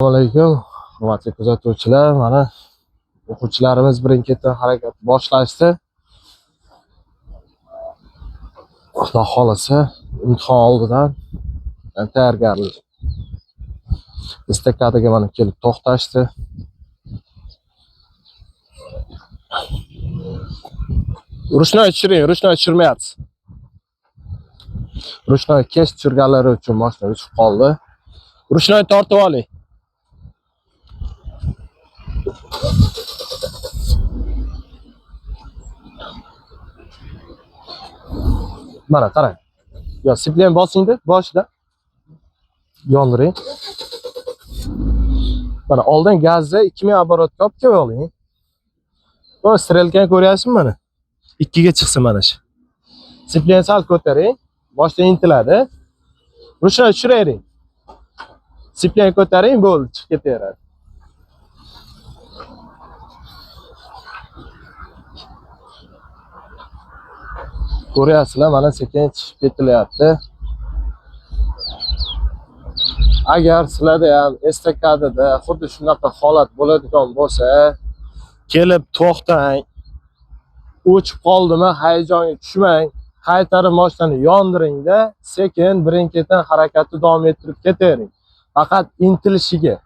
Assalomu alaykum, hurmatli kuzatuvchilar. Mana o'quvchilarimiz birin-ketin harakat boshlashdi. Xudo xolasa, imtihon oldidan tayyorgarlik. Estakadaga mana kelib to'xtashdi. Ruchnoy tushiring, ruchnoy tushirmayapsiz. Ruchnoy kech tushirganlari uchun mashina o'chib qoldi. Ruchnoy tortib oling. Mana qarang. Yo, siplen bosingda, boshida. Yondiring. Mana oldin gazni 2000 oborotga olib kelib oling. Bu strelkani ko'ryapsizmi mana? 2 ga chiqsin mana shu. Siplen sal ko'taring, boshda intiladi. Ruchnoy tushiravering. Siplen ko'taring, bo'ldi, chiqib ketaveradi. Ko'ryapsizlar, mana sekin chiqib ketilyapti. Agar sizlarda ham estakadada xuddi shunaqa holat bo'ladigan bo'lsa, kelib to'xtang. O'chib qoldimi, hayajonga tushmang. Qaytarib mashinani yondiringda, sekin birin-ketin harakatni davom ettirib ketavering. Faqat intilishiga.